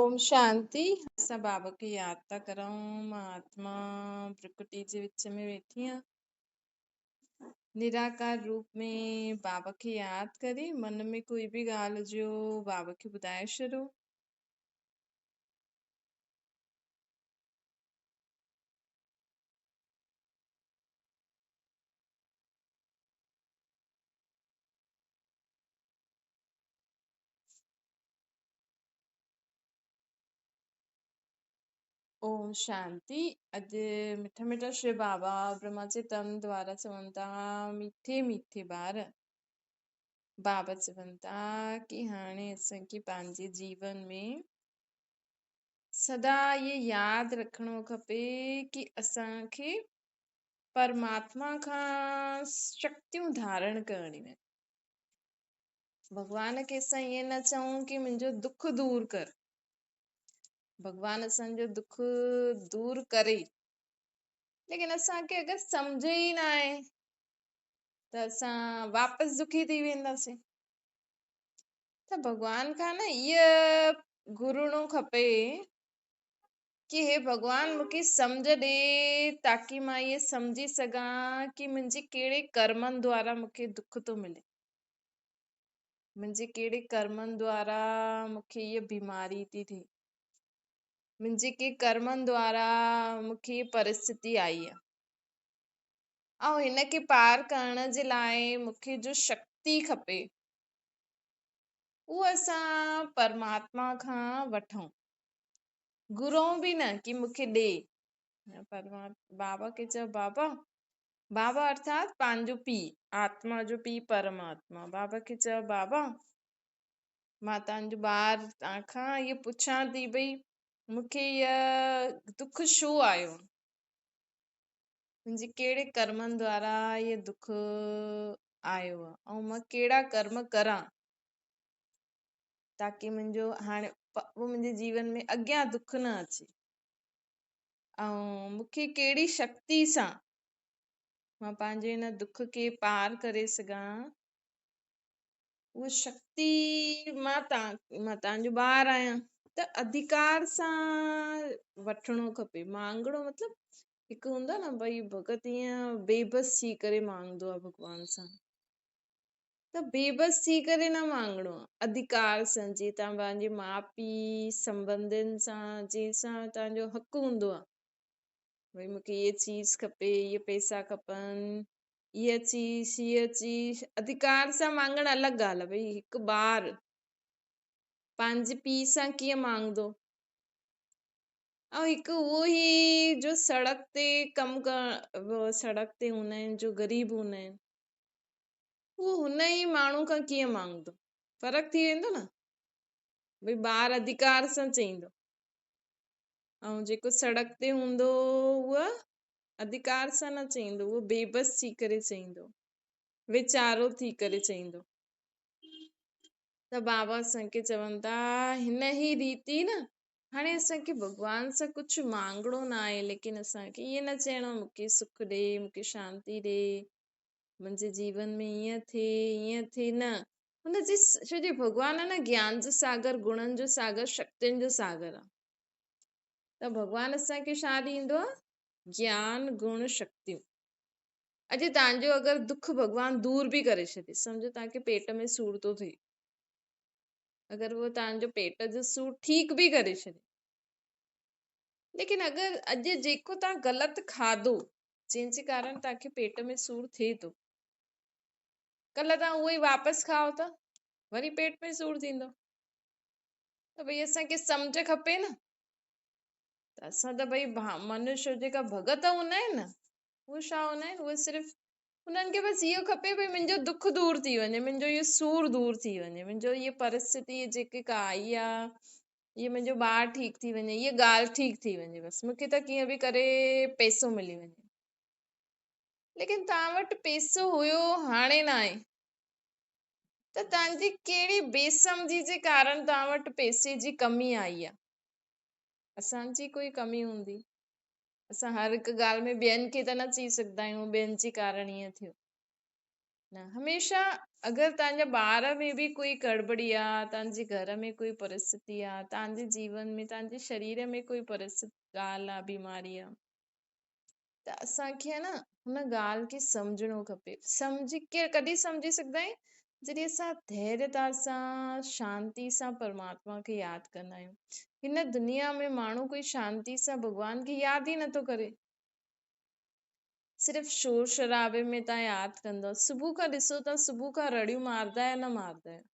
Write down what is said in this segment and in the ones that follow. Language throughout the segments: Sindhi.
اوم شانتي. اسان بابا کي ياد ٿا ڪرون. مان آتما پرڪرتي جي وچ ۾ ويٺي آهيان. نراڪار روپ ۾ بابا کي ياد ڪري من ۾ ڪوئي به ڳالهه هجيو بابا کي ٻڌائي ڇڏو. اوم شانتي. اڄ مٺا مٺا شو بابا برهما جي تن دوارا چون ٿا ميٺي ميٺي ٻار. بابا چون ٿا ڪي هاڻي اسان کي پنهنجي جيون ۾ سدا اهي ياد رکڻو کپي ڪي اسان کي پرماتما کان شڪتيون ڌارڻ ڪرڻيون آهن. ڀڳوان کي اسان ائين نه چئون ڪي منهنجو دک دور ڪر. ڀڳوان اسان جو دک دور ڪري، ليڪن اسان کي اگر سمجهه ئي نه آهي ته اسان واپس دکي ٿي وينداسين. ته ڀڳوان کان نه اها گهرڻو کپي ڪي هي ڀڳوان مونکي سمجهه ڏي تاڪي مان اهي سمجهي سگهان ڪي منهنجي ڪهڙي ڪرمن دوارا مونکي دک ٿو ملي، منهنجي ڪهڙي ڪرمن دوارا مونکي اها بيماري ٿي ٿئي، منهنجي ڪي ڪرمن دوارا مونکي اها پرسٿتي آئي آهي ۽ هن کي پار ڪرڻ جي لاءِ مونکي جو شڪتي کپي اهو اسان پرماتما کان وٺون. گهرون به نه ڪي مونکي ڏي. پرماتما بابا کي چئو بابا، بابا ارٿات پنهنجو پيءُ، آتما جو پيءُ پرماتما. بابا کي چئو بابا مان توهان جو ٻار توهان کان اهو پڇان ٿي ڀئي مونکي اها دک ڇو آيو، منهنجي ڪهڙي ڪرمن دوارا اهو دک آيو آهي ۽ مان ڪهڙا ڪرم ڪران تاڪي منهنجو هاڻي منهنجي جيون ۾ اڳيان دک نه اچي ۽ مونکي ڪهڙي شڪتي سان مان پنهنجي هن دک کي پار ڪري سگهان. اها شڪتي مان توهان جو ٻار آهيان ته اڌڪار سان وٺڻو کپي. مانگڻو مطلب هڪ هوندو آهي نه ڀئي ڀڳت ائين بيبس ٿي ڪري مانگندو آهي ڀڳوان سان، ته بيبس ٿي ڪري نه مانگڻو آهي، اڌڪار سان. جيئن توهان پنهنجي ماءُ پيءُ سنٻنڌين سان جنهن سان توهان جو حق هوندو آهي ڀئي مون کي اها چيز کپي، اهي پئسا کپن، اها چيز، هيءَ چيز، اڌڪار سان مانگڻ الڳ ڳالهه آهي. ڀئي هڪ ٻار پنهنجي پيءُ سان ڪيئن مانگندو ۽ هڪ اهو ئي جو سڙڪ تي ڪم ڪرڻ، سڙڪ تي هوندا آهن جو غريب هوندا آهن، اهو هن ئي ماڻهو کان ڪيئن مانگندو؟ فرق ٿي ويندو نه. ڀئي ٻار اڌڪار سان چئيندو ۽ جيڪو سڙڪ تي هوندو اهو اڌڪار سان نه چئيندو، اهو بيبس ٿي ڪري چئيندو، ويچارو ٿي ڪري چئيندو. ته بابا اسان کي چون ٿا هن ئي ريتي نه هاڻي اسان کي ڀڳوان سان ڪجهه مانگڻو نه آهي، ليڪن اسان کي ائين نه چئڻو مون کي سک ڏي، مون کي شانتي ڏي، منهنجي جيون ۾ ائين ٿئي ائين ٿئي، نه. هن جي ڇو جو ڀڳوان آهي نه گيان جو ساگر، گڻن جو ساگر، شڪتين جو ساگر آهي. ته ڀڳوان اسان کي ڇا ڏيندو آهي؟ گيان، گڻ، شڪتيون. اڄ توهان جو اگر دک ڀڳوان دور به ڪري ڇڏي، سمجهو توهان کي پيٽ ۾ سور ٿو ٿئي، اگر اهو توهان جو پيٽ جو سور ٺيڪ به ڪري ڇڏي، ليڪن اگر اڄ جيڪو توهان غلط کاڌو جنهن جي ڪارڻ توهان کي پيٽ ۾ سور ٿئي ٿو، ڪلهه توهان اهو ئي واپس کائو ته وري پيٽ ۾ سور ٿيندو. ته ڀئي اسان کي سمجهه کپي نه. ته اسان ته ڀئي منشيه جيڪا ڀڳت هوندا آهن نه، اهي ڇا هوندا آهن؟ اهي صرف هنن کي بس اهو کپي ڀئي منهنجو دک دور ٿي وڃي، منهنجو اهو سور دور ٿي وڃي، منهنجو اها پرسٿتي جيڪي ڪا آئي آهي، اهو منهنجو ٻار ٺيڪ ٿي وڃي، اها ڳالهه ٺيڪ ٿي وڃي، بس مون کي ته ڪيئن به ڪري پئسو ملي وڃي. ليڪن توهان وٽ پئسو هيو هاڻي نه آهي، ته توهان جي ڪهڙي بيسمجهي جي ڪارڻ توهان وٽ پئسي جي ڪمي آئي آهي؟ اسان جي ڪوئي ڪمي هوندي؟ اسان هر هڪ ڳالهه ۾ ٻين کي ته نه چئي سگهندا آهيون ٻين جي ڪارڻ ائين ٿيو. نه هميشه اگر توهان جا ٻار ۾ به ڪوئي گڙٻڙي آ، توهان جي گهر ۾ ڪوئي پرسٿتي آ، توهان جي جيون ۾ توهان جي شرير ۾ ڪوئي پرسٿتي ڳالهه آ، بيماري آ، ته اسان کي آ نه هن ڳالهه کي سمجهڻو کپي. سمجهي ڪير ڪڏهن سمجهي سگهندا آهيون؟ جڏهن اسان ڌيريتا سان شانتي سان پرماتما کي ياد ڪندا آهيون. هن دنيا ۾ ماڻهو ڪوئي شانتي سان ڀڳوان کي ياد ئي نٿو ڪري. صرف شور شرابي ۾ توهان ياد ڪندؤ. صبح کان ڏسو ته صبح کان رڙيون ماردا آهيو نه ماردا آهيو؟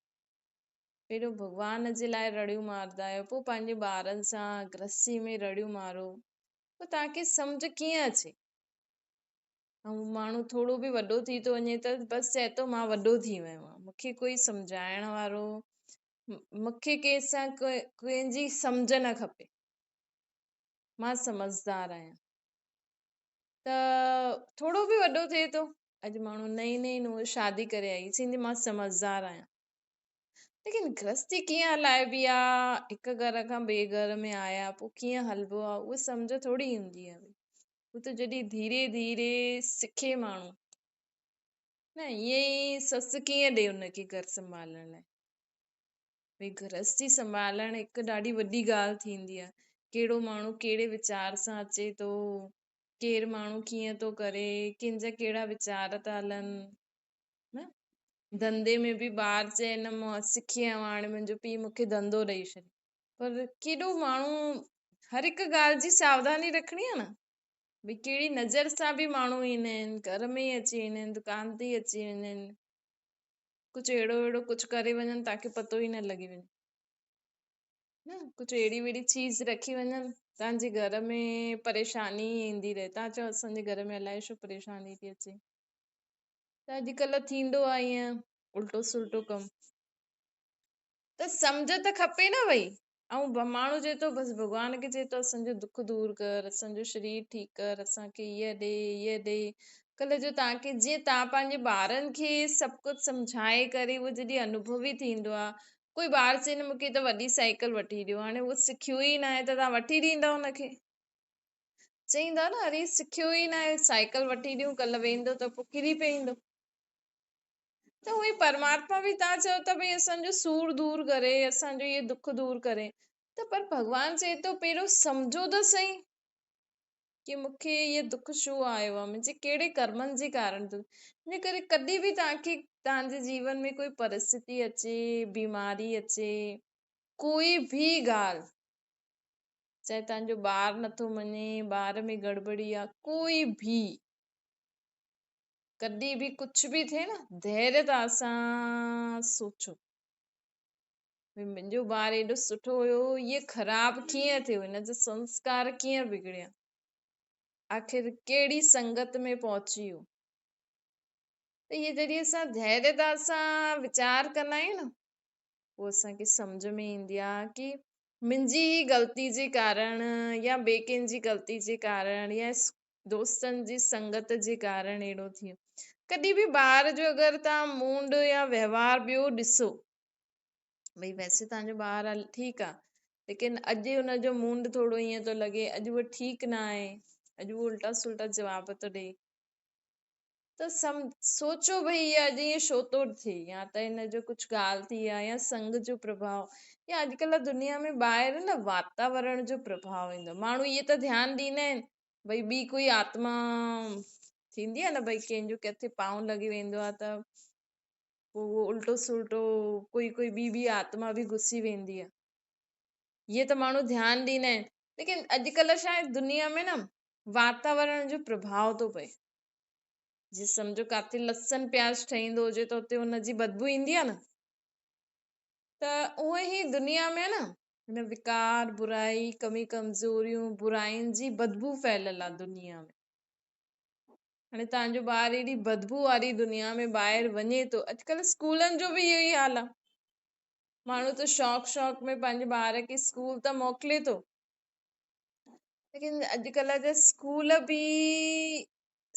پهريون ڀڳوان جي لاءِ رڙيون ماردا آهيو، پوءِ پنهنجي ٻارن سان گرهستي ۾ رڙيون مارو، پوءِ توهان کي سمجهه ڪيئن اچي؟ ۽ ماڻهو ٿورو به وڏو ٿي ٿو وڃي ته بس چئي ٿو مان وڏو ٿي ويو آهيان، مون کي ڪوئي سمجهائڻ وارو، مون کي ڪنهن سان ڪنهن جي سمجهه نه کپي، مان سمجهدار آهيان. ته ٿورو به وڏو ٿئي ٿو، اڄ ماڻهو نئين نئين ننهن شادي ڪري آئي، چوندي مان سمجهدار آهيان، ليڪن گرهستي ڪيئن هلائبي آ، هڪ گهر کان ٻئي گهر ۾ آيا پوءِ ڪيئن هلبو آ، اها سمجهه ٿوري ايندي آ. هو ته جڏهن ڌيري ڌيري سکي ماڻهو نه، ائين ئي سس ڪيئن ڏي هن کي گهر سنڀالڻ لاءِ. ڀئي گرهستي سنڀالڻ هڪ ڏاڍي وڏي ڳالهه ٿيندي آ. ڪهڙو ماڻهو ڪهڙي ويچار سان اچي ٿو، ڪير ماڻهو ڪيئن ٿو ڪري، ڪنهن جا ڪهڙا ويچار ٿا هلن نه. ڌنڌي ۾ به ٻار چئي نه مان سکي آيو آهيان، هاڻي منهنجو پيءُ مون کي ڌنڌو ڏيئي ڇڏي. پر ڪيڏو ماڻهو هر هڪ ڳالهه جي ساوڌاني رکڻي آ نه، ڀئي ڪهڙي نظر سان به ماڻهو ايندا آهن، گهر ۾ ئي اچي ويندا آهن، دڪان تي ئي اچي ويندا آهن، ڪجهه اهڙو اهڙو ڪجهه ڪري وڃن توهان کي پتو ئي نه لڳي وڃي نه، ڪجهه اهڙي وهڙي چيز رکي وڃن توهان جي گهر ۾ پريشاني ايندي رهي. توهان چئو اسان جي گهر ۾ الائي ڇو پريشاني ٿي اچي. ته اڄڪلهه ٿيندو آهي ائين الٽو سلٽو ڪم. ته سمجهه ته کپي نه ڀئي. ۽ ماڻهو چئي ٿو بس ڀڳوان کي چئي ٿو اسان جو دک دور ڪر، اسان جو شرير ٺيڪ ڪر، اسان کي هيءَ ڏي هيءَ ڏي. ڪلهه جو توهان کي جيئن توهان پنهنجي ٻارن کي سڀ ڪجهه سمجهائي ڪري اهو جڏهن انوڀوي ٿيندو آهي. ڪوئي ٻار چئي نه مون کي ته وڏي سائيڪل وٺي ڏيو، هاڻي اهو سکيو ئي نه آهي ته توهان وٺي ڏيندؤ هن کي؟ چئيندا نه اري سکيو ئي نه آهي، سائيڪل وٺي ڏيون، ڪلهه ويندو ته پوءِ ڪري پوندو. ته اهو ئي پرماتما به توهان چئو ٿا ڀئي اسان جو سور دور ڪري، اسان جو اهو دک دور ڪري، ته پر ڀڳوان چئي ٿو پهريون سمجهو ته صحيح ڪه مون کي اهو دک ڇو آيو آهي، منهنجي ڪهڙي ڪرمن جي ڪارڻ دک. ان ڪري ڪڏهن به توهان کي توهان جي جيون ۾ ڪوئي پرسٿتي اچي، بيماري اچي، ڪوئي به ڳالهه، چاهي توهان جو ٻار نٿو مڃي، ٻار ۾ گڙٻڙي آهي، ڪوئي به ڪڏهن به ڪجهه به ٿئي نه، ڌيريتا سان سوچو ڀئي منهنجو ٻار ايڏو سٺو هيو، اهو خراب ڪيئن ٿيو، هن جا سنسڪار ڪيئن بگڙيا، آخر ڪهڙي سنگت ۾ پهچي ويو. ته اهي جڏهن اسان ڌيريتا سان ويچار ڪندا آهيون نه، پوءِ اسان کي سمجهه ۾ ايندي آهي ڪه منهنجي ئي غلطي جي ڪارڻ يا ٻئي ڪنهن جي غلطي جي ڪارڻ يا دوستن جي سنگت جي ڪارڻ اهڙو ٿي ويو. ڪڏهن به ٻار جو اگر توهان موڊ يا وهنوار ٻيو ڏسو، ڀئي ويسي توهان جو ٻار ٺيڪ آهي، ليڪن اڄ هن جو موڊ ٿورو ائين ٿو لڳي، اڄ اهو ٺيڪ نه آهي، اڄ اهو الٽا سلٽا جواب ٿو ڏئي، ته سوچو ڀئي اها اڄ ائين ڇو ٿو ٿئي، يا ته هن جو ڪجهه ڳالهه ٿي آهي يا سنگ جو پرڀاءُ، يا اڄڪلهه دنيا ۾ ٻاهر نه واتاورڻ جو پرڀاءُ ايندو آهي. ماڻهو اهي ته ڌيان ڏيندا آهن ڀئي ٻي ڪوئي آتما ٿيندي آهي نه، ڀئي ڪنهن جو ڪٿي پانو لڳي ويندو آهي ته پوءِ اهو الٽو سلٽو ڪوئي ڪوئي ٻي ٻي آتما به گهسي ويندي آهي. اهي ته ماڻهو ڌيان ڏيندا آهن، ليڪن اڄڪلهه ڇا آهي دنيا ۾ نه واتاورڻ جو پرڀاءُ ٿو پئي. جيئن سمجهو ڪاٿي لسن پياز ٺهيندو هجي ته اتي هن جي بدبو ايندي آهي نه، ته اونئن ئي دنيا ۾ نه هن وڪار، برائي، ڪمي ڪمزوريون، براين جي بدبو ڦهليل آهي دنيا ۾. هاڻي توهان جو ٻار ايڏي بدبو واري دنيا ۾ ٻاهر وڃي ٿو. اڄڪلهه اسڪولن جو به اهو ئي حال آهي. ماڻهو ته شوق شوق ۾ پنهنجي ٻار کي اسڪول ته موڪلي ٿو، ليڪن اڄڪلهه جا اسڪول به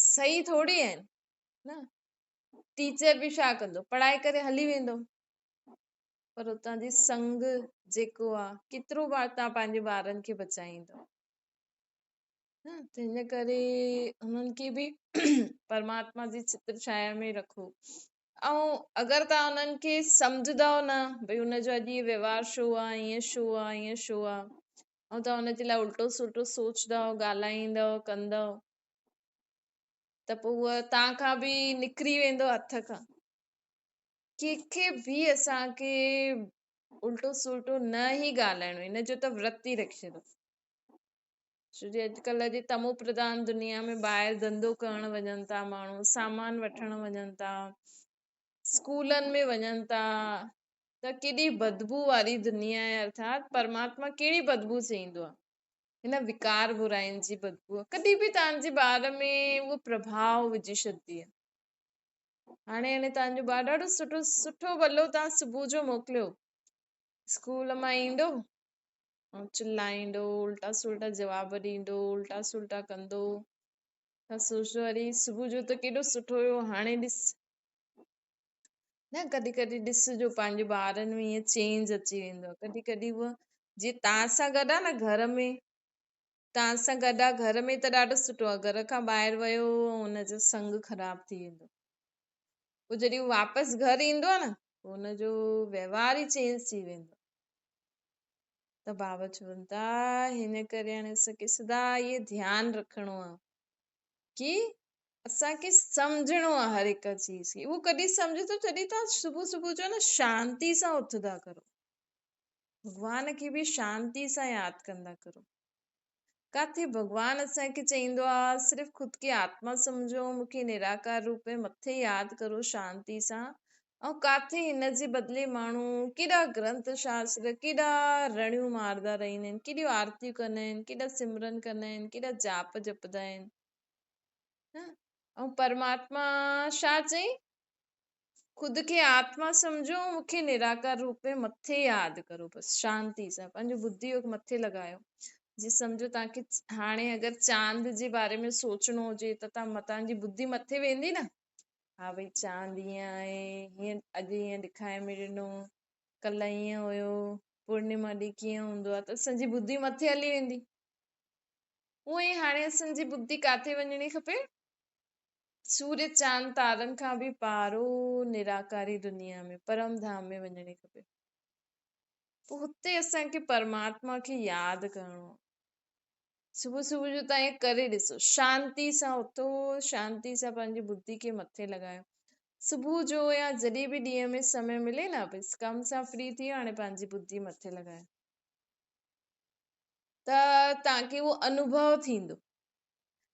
صحيح ٿوري آهن نه. ٽيچر به ڇا ڪندو، پڙهائي ڪري هلي ويندو، پر اتان جي سنگ جيڪو آهي ڪيترو بار توهان پنهنجي ٻارن کي بچائيندو نه. ته هن ڪري هنن کي به پرماتما جي ڇتر ڇايا ۾ رکو. ۽ اگر توهان انهن کي سمجهندؤ نه ڀئي ان جو اڄ هي ويوهار ڇو آهي، ائين ڇو آهي، ائين ڇو آهي، ۽ توهان ان جي لاءِ الٽو سلٽو سوچندؤ، ڳالهائيندؤ، ڪندؤ، ته پوءِ اها توهان کان به نڪري ويندو هٿ کان. ڪنهن کي به اسان کي الٽو سلٽو نه ئي ڳالهائڻو، ان جو ته ورت ئي رکي ڇڏيو. ڇو جي اڄڪلهه جي تمو پرڌان دنيا ۾ ٻاهر ڌنڌو ڪرڻ وڃن ٿا ماڻهو، سامان وٺڻ وڃن ٿا، اسڪولن ۾ وڃن ٿا، ته ڪيڏي بدبو واري دنيا آهي. ارٿات پرماتما ڪهڙي بدبو چئيندو آهي؟ هن وڪار برائين جي بدبو آهي. ڪڏهن به توهان جي ٻار ۾ اهو پرڀاءُ وجهي ڇڏندي آهي. هاڻي هاڻي توهان جو ٻار ڏاڍو سٺو سٺو ڀلو توهان صبح جو موڪليو، اسڪول مان ايندو ۽ چلائيندو، الٽا سلٽا جواب ڏيندو، الٽا سلٽا ڪندو. توهان سوچيو اري صبح جو ته ڪيڏو سٺو هيو، هاڻي ڏس نه. ڪڏهن ڪڏهن ڏسجو پنهنجي ٻارن ۾ ائين چينج اچي ويندو آهي. ڪڏهن ڪڏهن اها جيئن توهان سان گڏ آهي نه گهر ۾، توهان سان گڏ آهي گهر ۾ ته ڏاڍو سٺو آهي، گهر کان ٻاهر ويو هن جو سنگ خراب ٿي ويندو. پوءِ جڏهن هو واپس گهر ايندو آهي نه، پوءِ هن جو ويوهار ئي چينج ٿي ويندو. ته بابا چون ٿا هن ڪري هاڻي اسان کي سدا اهو ڌيان رکڻو آهي ڪي اسان کي سمجهڻو آهي هر هڪ چيز کي. اهو ڪڏهن سمجهي ٿو جڏهن توهان صبح صبح جو نه شانتي سان اٿندا ڪرو، ڀڳوان کي به شانتي سان ياد ڪندا ڪرو. ڪاٿي ڀڳوان اسان کي چئيندو آهي صرف خود کي آتما سمجهو، مون کي نراڪار روپ ۾ مٿي ياد ڪرو شانتي سان. ۽ ڪاٿي هن جي بدلي ماڻهو ڪيڏا گرنٿ شاستر، ڪيڏا رڙيون مارندا رهندا آهن، ڪيڏيون آرتيون ڪندا آهن، ڪيڏا سمرن ڪندا آهن، ڪيڏا جاپ جپندا آهن. ها؟ ۽ پرماتما ڇا چئي؟ خود کي آتما سمجهو، مون کي نراڪار روپ ۾ مٿي ياد ڪرو، بس شانتي سان پنهنجو ٻڌي يوگ مٿي لڳايو. جي سمجهو توهان کي هاڻي اگر چاند جي باري ۾ سوچڻو هجي ته توهان جي ٻڌي مٿي ويندي نه، ها ڀئي چاند هيئن آهي، هيئن اڄ هيئن ڏکائي ۾ ڏنو، ڪلهه هيئن هيو، پورنما ڏينهن ڪيئن هوندو آهي، ته اسان جي ٻڌي مٿي هلي ويندي. اونئن ئي هاڻي اسان جي ٻڌي ڪاٿي وڃڻي کپي؟ سورج چاند تارن کان به پارو نراڪاري دنيا ۾ پرم ڌام ۾ وڃڻي کپي. پوءِ هتي اسان کي پرماتما کي ياد ڪرڻو آهي. صبح صبح جو توهان ائين ڪري ڏسو، شانتي سان اٿو، شانتي سان پنهنجي ٻڌي کي مٿي لڳايو. صبح جو يا جڏهن به ڏينهن ۾ سمي ملي نه، بس ڪم سان فري ٿي ويو، هاڻي پنهنجي ٻڌي مٿي لڳايو، ته توهان کي اهو انوڀو ٿيندو،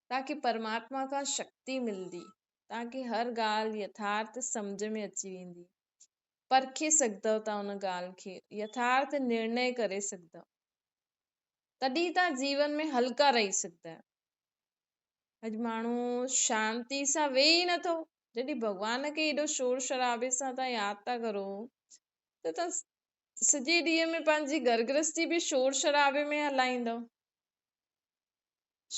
توهان کي پرماتما کان شڪتي ملندي، توهان کي هر ڳالهه يٿارٿ سمجهه ۾ اچي ويندي، پرکي سگهندؤ توهان ان ڳالهه کي، يٿارٿ نرڻي ڪري سگهندؤ، تڏهن توهان جيون ۾ هلڪا رهي سگهندا آهيو. اڄ ماڻهو شانتي سان ويهي ئي نٿو. جڏهن ڀڳوان کي ايڏو شور شرابي سان توهان ياد ٿا ڪرو ته توهان سڄي ڏينهن ۾ پنهنجي گهر گرهستي به شور شرابي ۾ هلائيندؤ.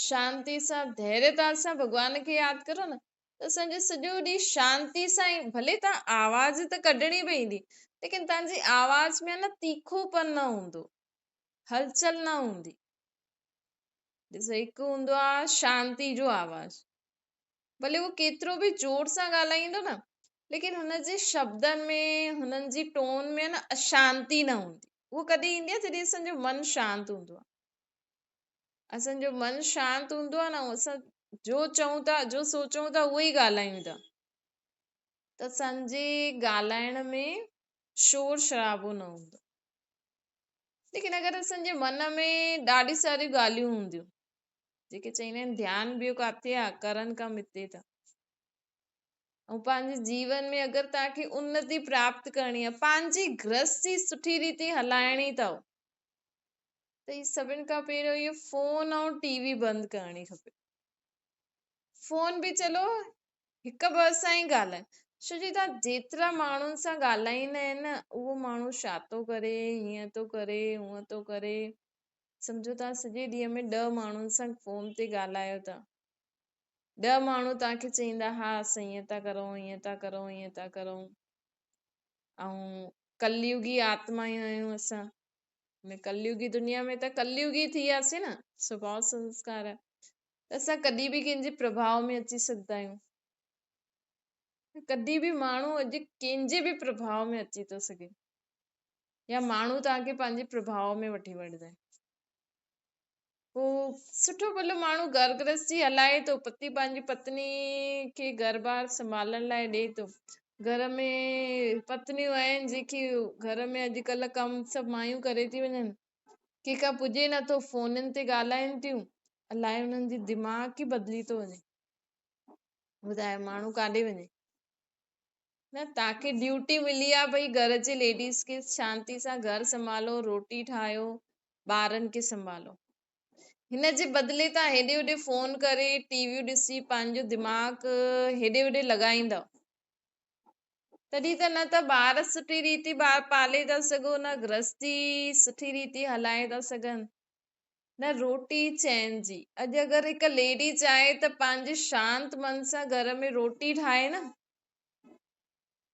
شانتي سان ڌيريتا سان ڀڳوان کي ياد ڪرو نه ته اسان جو سڄو ڏينهن شانتي سان ئي، ڀلي توهان آواز ته ڪڍڻي پوندي، ليڪن توهان جي آواز ۾ نه تيکوپن نه هوندو، هلچل نه هوندي. ڏسو هڪ هوندو آهي شانتي جو آواز، ڀلي اهو ڪيترو به زور سان ڳالهائيندو نه، ليڪن هن جي شبدن ۾ هنن جي ٽون ۾ نه اشانتي نه هوندي. اهو ڪڏهن ايندي آهي جڏهن اسان جو من شانت هوندو آهي. اسان جو من شانت هوندو آهي نه، اسان جو چئون ٿا، جو سوچون ٿا، اهو ئي ڳالهايون ٿا، ته اسان جي ڳالهائڻ ۾ شور شرابو نه هوندو. ليڪن اگر اسان جي من ۾ ڏاڍي ساريون ڳالهيون هونديون، جيڪي چئيندا آهن ڌيان ٻيو ڪاٿي آهي، ڪرن ڪم هتي ٿا. ۽ پنهنجي جيون ۾ اگر توهان کي انتي پراپت ڪرڻي آهي، پنهنجي گرهستي سٺي ريتي هلائڻي اٿو، ته هي سڀن کان پهريون اهو فون ۽ ٽي وي بند ڪرڻي کپي. فون به چلو هڪ ٻه سان ئي ڳالهائي، ڇو جي توهان جيترا ماڻهن سان ڳالهائيندا آهن نه، اهو ماڻهو ڇا ٿو ڪري، هيئن ٿو ڪري، هونئن ٿو ڪري. سمجهو توهان سڄي ڏينهن ۾ 10 ماڻهن سان فون تي ڳالهايو ٿا، 10 ماڻهو توهان کي چئيندا ها اسان ائين ٿا ڪرون، ائين ٿا ڪرون، ائين ٿا ڪرون. ۽ ڪليوگي آتما ئي آهيون اسان، هن ڪليوگي دنيا ۾ ته ڪليوگي ٿي وياسين نه، سڀاء سنسڪار، ته اسان ڪڏهن به ڪنهن جي پرڀاء ۾ اچي سگهندا آهيون. ڪڏهن به ماڻهو اڄ ڪنهن جي به پرڀاءُ ۾ اچي ٿو سگهي يا ماڻهو توهان کي پنهنجي پرڀاءُ ۾ وٺي وٺندا آهن. پوءِ سٺو ڀلو ماڻهو گهر گرهستي هلائي ٿو، پتي پنهنجي پتني کي گهر بار سنڀالڻ لاءِ ڏئي ٿو. گهر ۾ پتنيون آهن جيڪي گهر ۾ اڄڪلهه ڪم سڀ مايون ڪري ٿي وڃن، ڪنهن کان پڄي نٿو، فونن تي ڳالهائين ٿيون، الائي انهن جي دماغ ئي بدلي ٿو وڃي. ٻڌايو ماڻهو ڪاڏي وڃي؟ نه توهان کي ڊيوٽي ملي آ ڀئي گهر جي ليڊيز کي شانتي سان گهر سنڀالو، روٽي ٺاهيو، ٻارن کي سنڀالو. هن جي بدلي توهان هيڏي هوڏي فون ڪري ٽي ويون ڏسي پنهنجو دماغ هيڏي هوڏي لڳائيندؤ، تڏهن ته نه ته ٻار سٺي ريتي پالي ٿا سگهو، نه گرهستي سٺي ريتي هلائي ٿا سگهن، نه روٽي چين جي. اڄ اگر هڪ ليڊي چاهي ته پنهنجي شانت من سان گهر ۾ روٽي ٺاهي نه،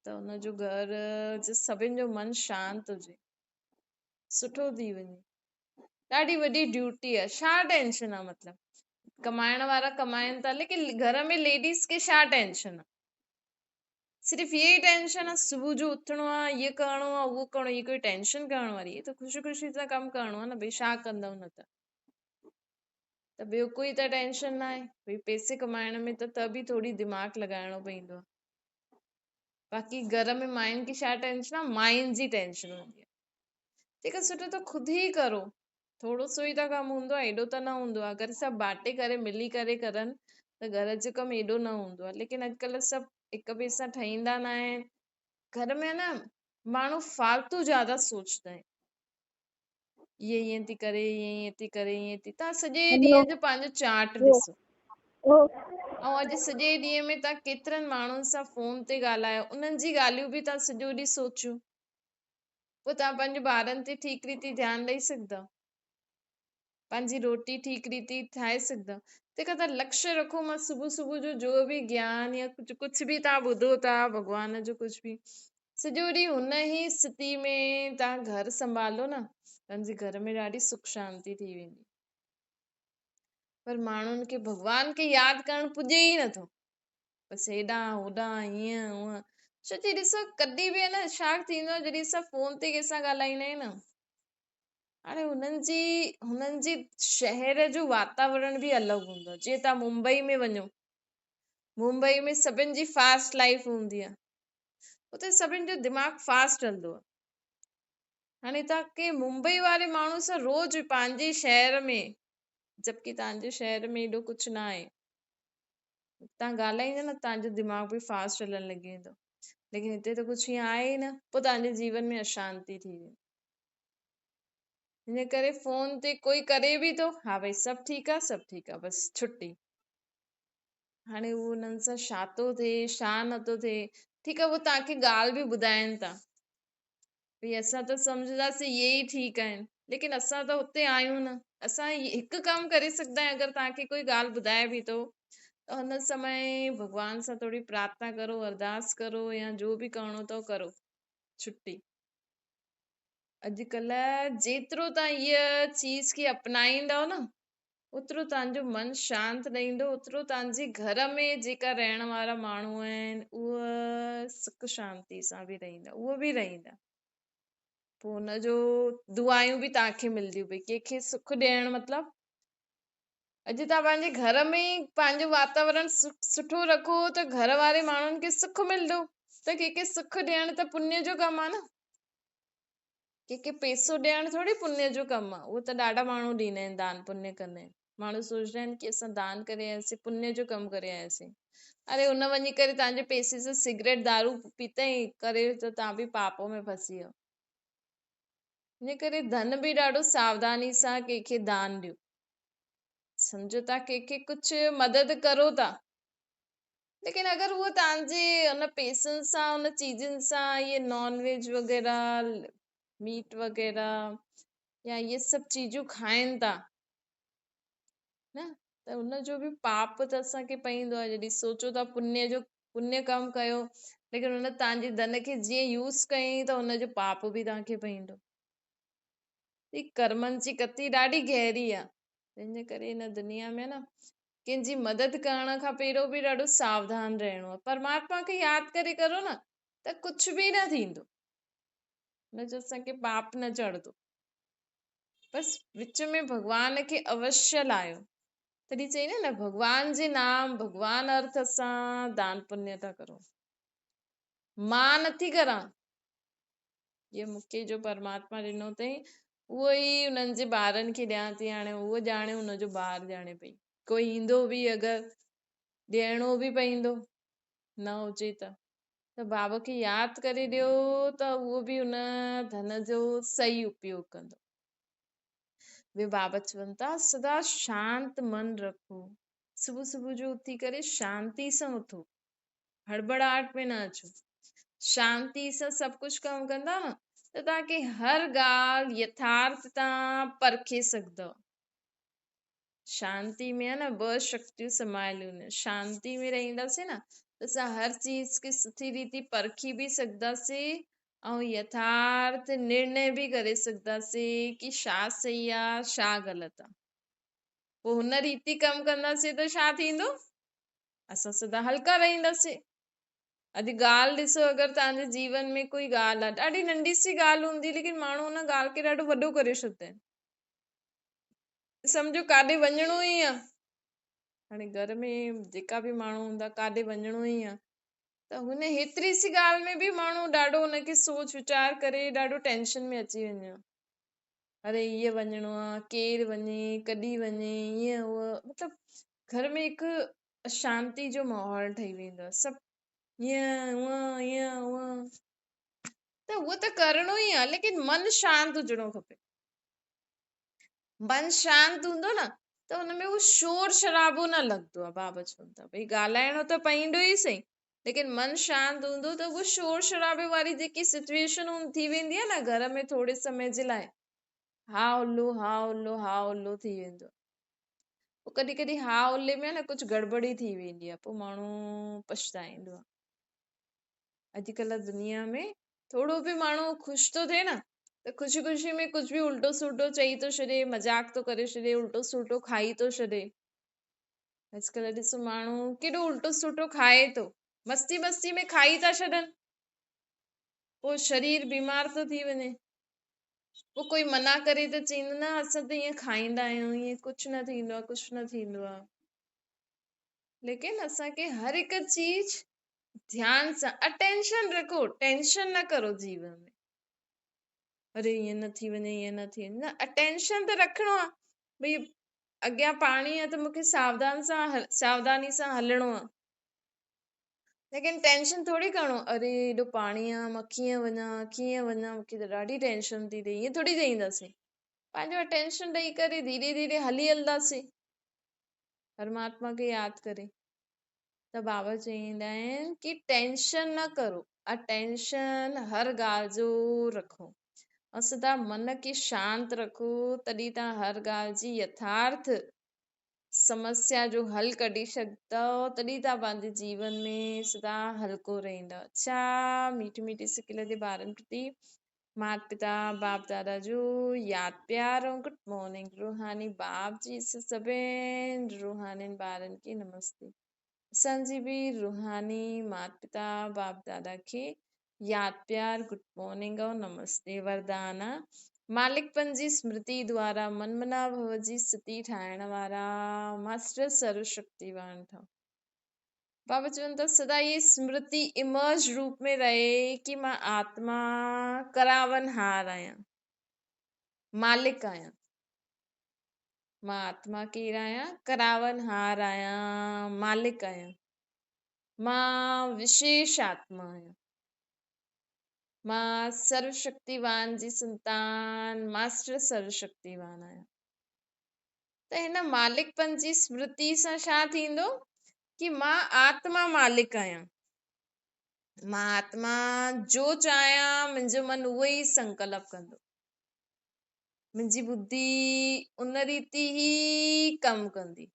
ته هن جو گهر جي سڀن جو من شانت هجي، سٺو ٿي وڃي. ڏاڍي وڏي ڊيوٽي آهي. ڇا ٽينشن آهي؟ مطلب ڪمائڻ وارا ڪمائن ٿا، ليڪن گهر ۾ ليڊيز کي ڇا ٽينشن آهي؟ صرف اها ئي ٽينشن آهي صبح جو اٿڻو آهي، اهو ڪرڻو آهي، اهو ڪرڻو آهي. اها ڪوئي ٽينشن ڪرڻ واري؟ اهي ته خوشي خوشي سان ڪم ڪرڻو آهي نه ڀئي، ڇا ڪندؤ نه ته ته ٻيو ڪوئي ته ٽينشن نه آهي ڀئي. پئسي ڪمائڻ ۾ ته به ٿوري دماغ لڳائڻو پوندو آهي. باقي گهر ۾ ماين کي ڇا ٽينشن آهي؟ ماين جي ٽينشن هوندي آهي. جيڪا سٺو ته خود ئي ڪرو، ٿورو سو ئي ته ڪم هوندو آهي، ايڏو ته نه هوندو آهي. اگر سڀ باٽي ڪري ملي ڪري ڪرن ته گهر جو ڪم ايڏو نه هوندو آهي. ليڪن اڄڪلهه سڀ هڪ ٻئي سان ٺهيندا نه آهن. گهر ۾ نه ماڻهو فالتو زياده سوچندا آهن، اها ائين ٿي ڪري، اها ائين ٿي ڪري، ائين ٿي. توهان سڄي هيلو. ڏينهن جو پنهنجو چارٽ ڏسو ۽ اڄ سڄي ڏينهن ۾ توهان ڪيترن ماڻهن سان فون تي ڳالهايو، انهن جي ڳالهيون به توهان سڄو ڏينهن سوچيو، پوءِ توهان پنهنجي ٻارن تي ٺيڪ ريتي ڌيان ڏيئي سگهندا؟ پنهنجي روٽي ٺيڪ ريتي ٺاهي سگهندا؟ تنهن کان توهان لڪشيه رکو، مان صبح صبح جو جو به گيان يا ڪجهه ڪجهه به توهان ٻڌو ٿا ڀڳوان جو ڪجهه به، سڄو ڏينهن هن ئي اسٿتي ۾ توهان گهر سنڀالو نه، توهان جي گهر ۾ ڏاڍي سک شانتي ٿي ويندي. پر ماڻهن کي ڀڳوان کي ياد ڪرڻ پڄي ئي نٿو، بس هيڏان هوڏان هيئن هونئن. ڇو جي ڏسو ڪڏهن به نه ڇا ٿيندو آهي، جڏهن اسان فون تي ڪنهن سان ڳالهائيندا آهيون نه، هاڻي هنن جي شهر جو واتاورڻ به الڳ هوندو آهي. جيئن توهان ممبئي ۾ وڃو، ممبئي ۾ سڀن جي فاسٽ لائيف هوندي آهي، اتي سڀن جو دماغ فاسٽ هلندو آهي. هاڻي توهان ڪنهن ممبئي واري ماڻهو سان روز پنهنجي شهر ۾، جبڪه توهان جي شهر ۾ ايڏو ڪجهه نه آهي، توهان ڳالهائيندا نه، توهان جو دماغ به فاسٽ هلڻ لڳي ويندو. ليڪن هتي ته ڪجهه ائين آهي ئي نه، پوءِ توهان جي جيون ۾ اشانتي ٿي ويندي. هن ڪري فون تي ڪوئي ڪري به ٿو، ها ڀئي سڀ ٺيڪ آهي، سڀ ٺيڪ آهي، بس ڇٽي. هاڻي اهو هنن سان ڇا ٿو ٿئي ڇا نٿو ٿئي، ٺيڪ آهي، اهو توهان کي ڳالهه به ٻڌائين ٿا ڀئي اسان ته سمجهنداسين اهي ئي ٺيڪ آهن، ليڪن اسان ته هتي آهيون نه. اسان هڪ ڪم ڪري سگهندا آهيون، اگر توهان کي ڪوئي ڳالهه ٻڌائي به ٿو ته هن سمي ڀڳوان سان ٿوري پرارٿنا ڪرو، ارداس ڪرو، يا جو به ڪرڻو اٿو ڪرو، ڇٽي. اڄڪلهه جيترو توهان هيءَ چيز کي اپنائيندؤ نه، اوترو توهان جو من شانت رهندو، اوترو توهان جي گهر ۾ جيڪا رهڻ وارا ماڻهو آهن اهي سک شانتي سان به رهندا، اهي به رهندا. پوءِ هن جو دعايون به توهان کي ملنديون. ڀئي ڪنهن کي سک ڏيڻ مطلب اڄ توهان پنهنجي گهر ۾ ئي پنهنجو واتاورڻ سٺو رکو ته گهر واري ماڻهن کي سک ملندو. ته ڪنهن کي سک ڏيڻ ته پڃ جو ڪم آهي نه، ڪنهن کي پئسو ڏيڻ ٿوري پڃ جو ڪم آهي. اهو ته ڏاڍا ماڻهو ڏيندا آهن، دان پڃ ڪندا آهن. ماڻهو سوچندا آهن ڪه اسان دان ڪري آياسين، پڃ جو ڪم ڪري آياسين. اري هن وڃي ڪري توهان جي پئسي سان سگريٽ دارو پيتئي ڪري ته توهان به پاپ ۾ ڦسي ويو. هن ڪري ڌن به ڏاڍو ساوڌاني سان ڪنهن کي دان ڏيو. سمجهو ٿا ڪنهن کي ڪجهه مدد ڪرو ٿا، ليڪن اگر اهو توهان جي ان پئسن سان ان چيزن سان اهي نان ويج وغيره ميٽ وغيره يا اهي سڀ چيزون کائن ٿا نه، ته ان جو به پاپ ته اسان کي پوندو آهي. جڏهن سوچو ٿا پڃ جو پڃ ڪم ڪيو، ليڪن هن توهان جي ڌن کي جيئن يوز ڪيائين ته هن جو پاپ به توهان کي پوندو. هي ڪرمن جي گتي ڏاڍي گهري آهي. تنهن جي ڪري هن دنيا ۾ نه ڪنهن جي مدد ڪرڻ کان پهريون به ڏاڍو ساوڌان رهڻو آهي. پرماتما کي ياد ڪري ڪرو نه ته ڪجهه به نه ٿيندو، ان جو اسان کي پاپ نه چڙهندو. بس وچ ۾ ڀڳوان کي اوشيه لاهيو. تڏهن چئي نه ڀڳوان جي نام ڀڳوان ارٿ سان دان پڃ ٿا ڪرون، مان نٿي ڪران، اهو مون کي جو پرماتما ڏنو اٿئي اهو ئي انهن جي ٻارن کي ڏيان ٿي. هاڻي اهو ڄاڻي ان جو ٻار ڄاڻي پئي. ڪوئي ايندو به اگر ڏيڻو به پوندو نه هجي ته بابا کي ياد ڪري ڏيو ته اهو به ان ڌن جو صحيح اپيوگ ڪندو. ٻيو بابا چون ٿا سدا شانت من رکو، صبح صبح جو اٿي ڪري شانتي سان اٿو، هڙبڙاهٽ ۾ نه اچو، شانتي سان سڀ ڪجهه ڪم ڪندا نه ته توهان کي هر ڳالهه يٿارٿ تان پرکي سگهندؤ. شانتي ۾ آهي نه ٻه شڪتيون سمايل هونديون آهن. شانتي ۾ رهنداسين نه ته اسان هر چيز کي سٺي ريتي پرکي به سگهنداسين ۽ يٿارٿ نرڻي به ڪري سگهنداسين ڪي ڇا صحيح آهي ڇا غلط آهي. پوء هن ريتي ڪم ڪنداسين ته ڇا ٿيندو؟ اسان سدا هلڪا رهنداسين. اڄ ڳالهه ڏسو، اگر توهان جي جيون ۾ ڪوئي ڳالهه آهي، ڏاڍي ننڍي سي ڳالهه هوندي، ليڪن ماڻهو ان ڳالهه کي ڏاڍو وڏو ڪري ڇڏندا آهن. سمجهو ڪاڏي وڃڻو ئي آهي، هاڻي گهر ۾ جيڪا به ماڻهو هوندا ڪاڏي وڃڻو ئي آهي ته هن هيتري سي ڳالهه ۾ به ماڻهو ڏاڍو ان کي سوچ ويچار ڪري ڏاڍو ٽينشن ۾ اچي وڃي. اري هيء وڃڻو آهي، ڪير وڃي، ڪڏهن وڃي، هيئن هوء، مطلب گهر ۾ هڪ اشانتي جو ماحول ٺهي ويندو آهي. سڀ هيئن هونئن هيئن هونئن، ته اهو ته ڪرڻو ئي آهي، ليڪن من شانت هجڻو کپي. من شانت هوندو نه ته ان ۾ اهو شور شرابو نه لڳندو آهي. بابا چون ٿا ڀئي ڳالهائڻو ته پوندو ئي سهي، ليڪن من شانت هوندو ته اهو شور شرابي واري جيڪي سچويشن ٿي ويندي آهي نه گهر ۾ ٿوري سمي جي لاء، ها الو ها الو ها الو ٿي ويندو آهي. پوء ڪڏهن ڪڏهن ها الي ۾ نه ڪجهه گڙٻڙي ٿي ويندي آهي، پوء ماڻهو پڇتائيندو آهي. اڄڪلهه دنيا ۾ ٿورو به ماڻهو خوش ٿو ٿئي نه ته خوشي خوشي ۾ ڪجهه به الٽو سلٽو چئي ٿو ڇڏي، مذاق ٿو ڪري ڇڏي، الٽو سلٽو کائي ٿو ڇڏي. اڄڪلهه ڏسو ماڻهو ڪيڏو الٽو سلٽو کائي ٿو، مستي مستي ۾ کائي ٿا ڇڏن، پوء شرير بيمار ٿو ٿي وڃي. پوء ڪوئي منع ڪري ته چئيندو نه اسان ته ائين کائيندا آهيون، ائين ڪجهه نه ٿيندو آهي، ڪجهه نه ٿيندو آهي. ليڪن اسان کي هر هڪ چيز ڌيان سان، اٽينشن رکو، ٽينشن نه ڪرو جيون ۾، اري ائين نه ٿي وڃي، ائين نه ٿي وڃي، نه، اٽينشن ته رکڻو آهي، ڀئي اڳيان پاڻي آهي ته مونکي ساوڌان سان ساوڌاني سان هلڻو آهي، ليڪن ٽينشن ٿوري ڪرڻو، اري ايڏو پاڻي آهي مان ڪيئن وڃان ڪيئن وڃان، مونکي ته ڏاڍي ٽينشن ٿي ٿئي، ائين ٿوري چئينداسين. پنهنجو اٽينشن ڏئي ڪري ڌيري ڌيري هلي هلنداسين پرماتما کي ياد ڪري. ته بابا چئيندا آهن ڪي ٽينشن نه ڪرو، اٽينشن هر ڳالهه جو رکو ۽ سدا من کي شانت رکو، تڏهن توهان هر ڳالهه جي يٿارٿ سمسيا جو حل ڪڍي سگهندؤ، تڏهن توهان پنهنجي جيون ۾ سدا هلڪو رهندؤ. اڇا ميٺي ميٺي سڪيل جي ٻارن پرتي مات پتا باپ دادا جو ياد پيار ۽ گڊ مارننگ. روحاني باپ جي سڀين روحانين ٻارن کي نمستي. اسان جي به روحاني مات پتا باپ دادا کي ياد پيار، گڊ مارننگ ۽ نمستي. وردان، مالڪپن جي سمرتي دوارا من منا ڀو جي ستي ٺاهڻ وارا ماسٽر سرو شڪتيوان ٺهو. بابا چون ٿا سدا هي سمرتي امرج روپ ۾ رهي ڪي مان آتما ڪراون هار آهيان، مالڪ آهيان. مان آتما ڪير آهيان؟ ڪراون هار آهيان، مالڪ آهيان. مان وشيش آتما آهيان. مان سرو شڪتيوان جي سنتان ماسٽر سرو شڪتيوان آهيان. ته هن مالڪپن جي سمرتي سان ڇا ٿيندو ڪي مان آتما مالڪ آهيان، مان آتما جو چاهيان منهنجو من اهو ئي سنڪلپ ڪندو، منهنجي ٻڌي ان ريتي ئي ڪم ڪندي.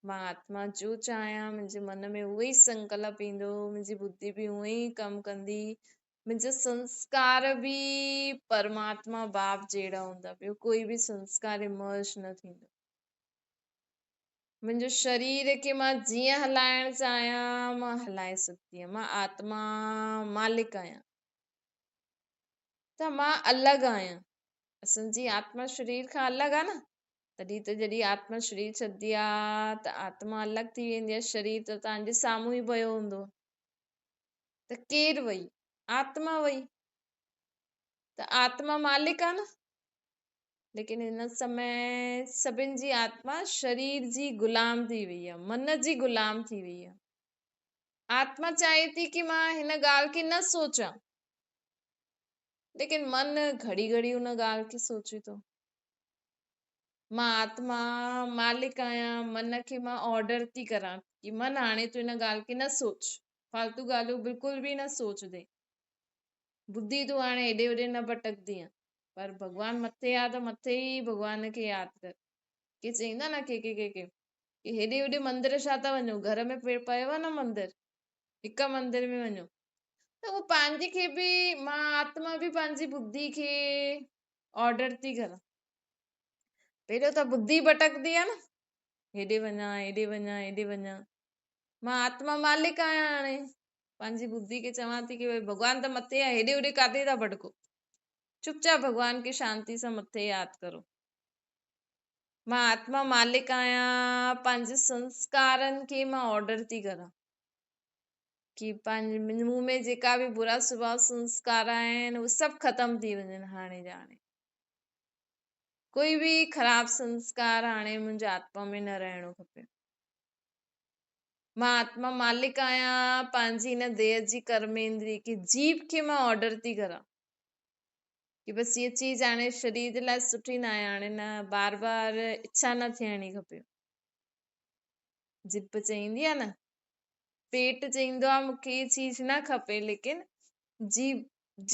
مان آتما جو چاهيان منهنجي من ۾ اهو ئي سنڪلپ ايندو، منهنجي ٻڌي به اونئن ئي ڪم ڪندي، منهنجا سنسڪار به پرماتما باپ جهڙا هوندا، ٻيو ڪوئي به سنسڪار امرج نه ٿيندو. منهنجو شرير کي مان جيئن هلائڻ چاهيان مان هلائي سگهندي آهيان. مان آتما مالڪ آهيان ته مان الڳ آهيان. اسان جي آتما شرير کان الڳ آهي نه، تڏهن ته جڏهن آتما شرير ڇڏندي آهي ته آتما الڳ ٿي ويندي آهي، شرير ته توهان جي سامهون ئي پيو هوندو. ته ڪير وئي؟ آتما وئي. ته آتما مالڪ آهي نه. ليڪن هن سمي سڀن جي آتما شرير جي غلام ٿي وئي آهي، من جي غلام ٿي وئي آهي. آتما چاهي ٿي ڪي مان هن ڳالهه کي نه سوچان، ليڪن من گهڙي گهڙي ان ڳالهه کي سوچي ٿو. مان آتما مالڪ آهيان، من کي مان آرڊر ٿي ڪران ڪي من هاڻي تون هن ڳالهه کي نه سوچ، فالتو ڳالهيون بلڪل به نه سوچ، ٻڌي تون هاڻي هيڏي هوڏي نه ڀٽڪندينء، پر ڀڳوان مٿي آ ته مٿي ئي ڀڳوان کي ياد ڪر. ڪي چئيندا نه ڪي ڪي ڪي ڪي ڪي هيڏي هوڏي مندر ڇا ٿا وڃو، گهر ۾ پيو آ نه مندر، هڪ مندر ۾ وڃو. ته اهو پنهنجي کي به مان آتما به پنهنجي ٻڌي کي آرڊر ٿي ڪران. پهريون ته ٻڌي ڀٽڪندي آ نه، هيڏي وڃان هيڏي وڃان هيڏي وڃان. مان آتما مالڪ آهيان، هاڻي پنهنجي ٻڌي کي چوان ٿي ڪي ڀئي ڀڳوان ته مٿي آهي، هيڏي هوڏي ڪاٿي ٿا ڀٽڪو، چپ چاپ ڀڳوان کي شانتي سان مٿي ياد ڪرو. مان آتما مالڪ آهيان، پنهنجي سنسڪارن کي مان آرڊر ٿي ڪران ڪي پنهنجي مون ۾ جيڪا به برا سڀاء سنسڪار آهن اهي سڀ ختم ٿي وڃن. هاڻي ڄاڻي ڪوئي به خراب سنسڪار هاڻي منهنجي آتما ۾ نه رهڻو کپي. مان آتما مالڪ آهيان، پنهنجي هن ديهه جي ڪرميندري کي، جيب کي مان آرڊر ٿي ڪران ڪي بس هيء چيز هاڻي شرير جي لاء سٺي نه آهي، هاڻي نه بار بار اڇا نه ٿيڻي کپي. جيب چئيندي آهي نه، پيٽ چئيندو آهي مون کي هيء چيز نه کپي، ليڪن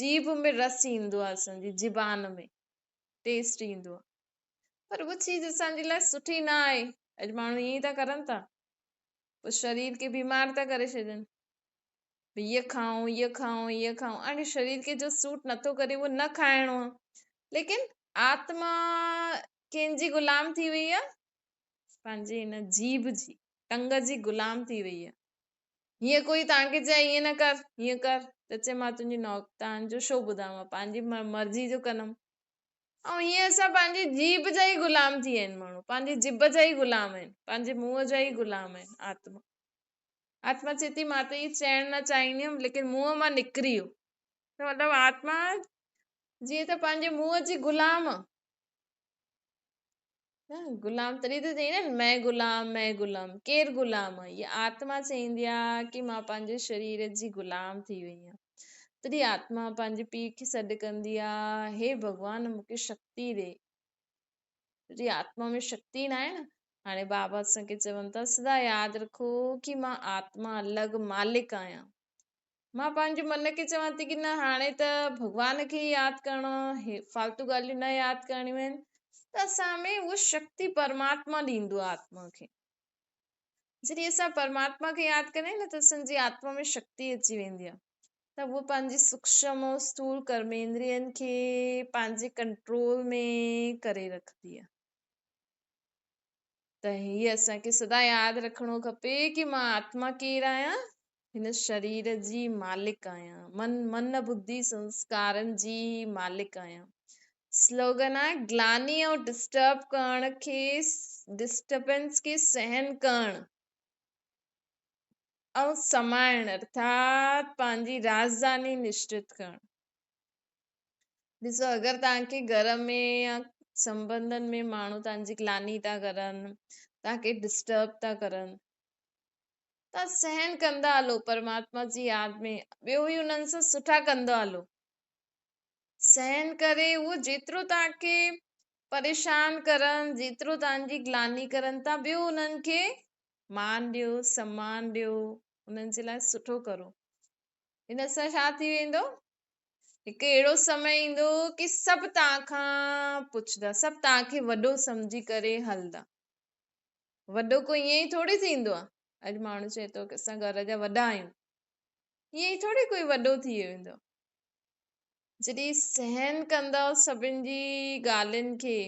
جيب ۾ رس ايندو آهي، اسان جي زبان ۾ ٽيسٽ ايندو آهي، پر اها چيز اسان جي لاء سٺي نه آهي. اڄ ماڻهو ائين ئي ٿا ڪرن ٿا، پوء شرير کي بيمار ٿا ڪري ڇڏن، ڀئي هيء کائون هيء کائون هيء کائون. هاڻي شرير کي جو سوٽ نٿو ڪري اهو نه کائڻو آهي، ليڪن آتما ڪنهن جي غلام ٿي وئي آهي؟ پنهنجي هن جيڀ جي، ٽنگ جي غلام ٿي وئي آهي. هيئن ڪوئي توهان کي چئي هيئن نه ڪر هيئن ڪر ته چئي مان تنهنجي نوڪ توهان جو شو ٻڌان، مان پنهنجي مرضي جو ڪندم. ۽ هيئن اسان پنهنجي جيڀ جا ئي غلام ٿي ويا آهن، ماڻهو پنهنجي جڀ جا ئي غلام آهن، پنهنجي منهن جا ئي غلام آهن. آتما آتما چئي ٿي مان ته هي چئڻ نه چاهيندي هيم، ليڪن منهن مان نڪري ويو. ته مطلب آتما جيئن ته پنهنجي منهن جي غلام آ نه، غلام تڏهن ته چئيندا آهن مين غلام مين غلام. ڪير غلام آ؟ هيء آتما چئيندي آ ڪي مان پنهنجي شرير جي غلام ٿي وئي آهيان. تڏهن آتما پنهنجي پيء کي سڏ ڪندي آ، هي ڀڳوان مون کي شڪتي ڏي. جڏهن آتما ۾ شڪتي ناهي نه، هاڻي بابا اسان کي چون ٿا سدا ياد رکو ڪي مان آتما الڳ مالڪ آهيان. مان پنهنجي من کي چوان ٿي ڪي نه هاڻي ته ڀڳوان کي ئي ياد ڪرڻو آهي، فالتو ڳالهيون نه ياد ڪرڻيون آهن. ته اسان ۾ اها شڪتي پرماتما ڏيندو آهي آتما کي. جڏهن اسان پرماتما کي ياد ڪندا آهيون نه ته اسان جي آتما ۾ شڪتي اچي ويندي آهي ته اهو پنهنجي سوڪشم ۽ اسٿول ڪرميندرين کي پنهنجي ڪنٽرول ۾ ڪري رکندي آهي. ته هي اسان کي سدا ياد رکڻو کپي ڪي مان آتما ڪير آهيان؟ هن شرير جي مالڪ آهيان، من من ٻڌي سنسڪارن جي مالڪ آهيان. سلوگن آهي گلاني ۽ ڊسٽرب ڪرڻ کي ڊسٽربنس کي سهن ڪرڻ ۽ سمائڻ ارٿات پنهنجي راڄڌاني نشچت ڪرڻ. ڏسو اگر توهان کي گهر ۾ يا سنبنڌن ۾ ماڻهو توهان جي گلاني ٿا ڪرن، توهان کي ڊسٽرب ٿا ڪرن، توهان سهن ڪندا هلو پرماتما جي ياد ۾، ٻيو ئي انهن سان سٺا ڪندا هلو. سهن ڪري اهو جيترو توهان کي پريشان ڪرن، جيترو توهان جي گلاني ڪرن ٿا، ٻيو انهن کي مان ڏيو، سمان ڏيو، انهن جي لاء سٺو ڪرو. ان سان ڇا ٿي ويندو؟ هڪ اهڙو سمي ايندو ڪي سڀ توهان کان پڇندا، سڀ توهان کي وڏو سمجهي ڪري هلندا. وڏو ڪو ائين ئي ٿوري ٿيندو آهي. اڄ ماڻهو چئي ٿو ڪي اسان گهر جا وڏا آهيون، ائين ئي ٿوري ڪوئي وڏو ٿي ويندو. جڏهن سهن ڪندؤ سڀن جي ڳالهين کي،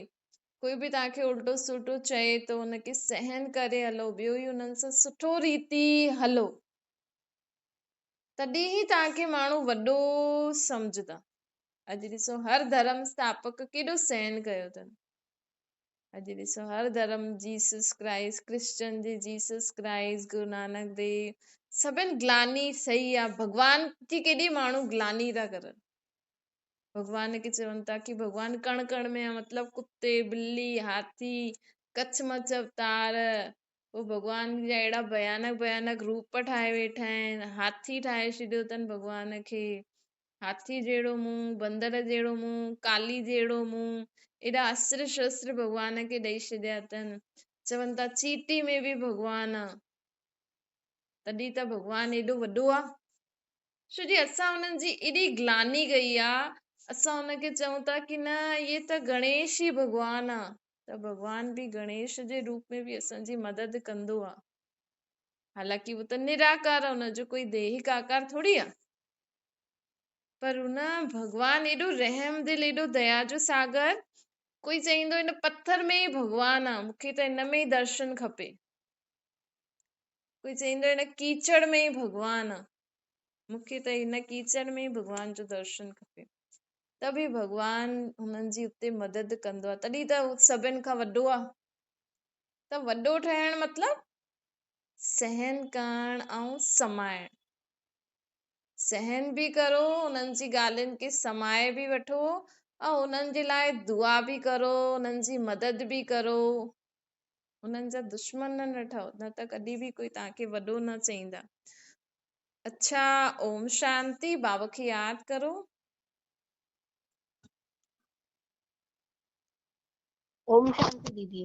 ڪوئي به توهان کي الٽو سلٽو چئي ٿو ان کي سهن ڪري هلو، ٻيو ئي انهن سان سٺو ريتي هلو، تڏهن ئي توهان کي ماڻهو وڏو سمجهندا. اڄ ڏسو هر ڌرم اسٿاپڪ ڪيڏو سهن ڪيو اٿن. اڄ ڏسو هر ڌرم، جيسس ڪرائسٽ، ڪرسچن جي جيسس ڪرائسٽ، گرو نانڪ ديو، سڀن گلاني صحيح آ. ڀڳوان جي ڪيڏي ماڻهو گلاني ٿا ڪرن. ڀڳوان کي چون ٿا ڪي ڀڳوان ڪڻ ڪڻ ۾ آ، مطلب ڪتي، ٻلي، هاٿي، ڪڇ مڇ اوتار، پوءِ ڀڳوان جا اهڙا ڀيانڪ ڀيانڪ روپ ٺاهي ويٺا آهن. هاٿي ٺاهي ڇڏيو اٿن ڀڳوان کي، هاٿي جهڙو منهن، بندر جهڙو منهن، ڪالي جهڙو منهن، ايڏا استر شستر ڀڳوان کي ڏيئي ڇڏيا اٿن. چون ٿا چيٽي ۾ به ڀڳوان آ، تڏهن ته ڀڳوان ايڏو وڏو آ. ڇو جي اسان انهن جي ايڏي گلاني ڪئي آ، اسان ان کي چئون ٿا ڪي نه اهي ته گڻيش ئي ڀڳوان آ، ته ڀڳوان به گڻيش جي روپ ۾ به اسان جي مدد ڪندو آ. حالانڪه هو ته نراڪار آ، ان جو ڪوئي ديهڪ آڪار ٿوري آ، پر ان ڀڳوان ايڏو رحم دل، ايڏو ديا جو ساگر. ڪوئي چئيندو هن پٿر ۾ ئي ڀڳوان آ، مون کي ته هن ۾ ئي درشن کپي. ڪوئي چئيندو هن ڪيچڙ ۾ ئي ڀڳوان آ، مون کي ته هن ڪيچڙ ۾ ئي ڀڳوان جو درشن کپي. ته به ڀڳوان هنن جي اتي مدد ڪندو آ، تڏهن ته هو سڀن کان وڏو آ. ته وڏو ٺهڻ مطلب سهن ڪرڻ ۽ سمائڻ. سهن به ڪرو، انهن جي ڳالهين کي سمائي به وٺو ۽ انهن جي لاءِ دعا به ڪرو، انهن جي مدد به ڪرو، انهن جا دشمن نه ٺهو، نه ته ڪڏهن به ڪوئي توهان کي وڏو نه چئيندا. اڇا، اوم شانتي. بابا کي ياد ڪرو. اوم شانتي ديدي.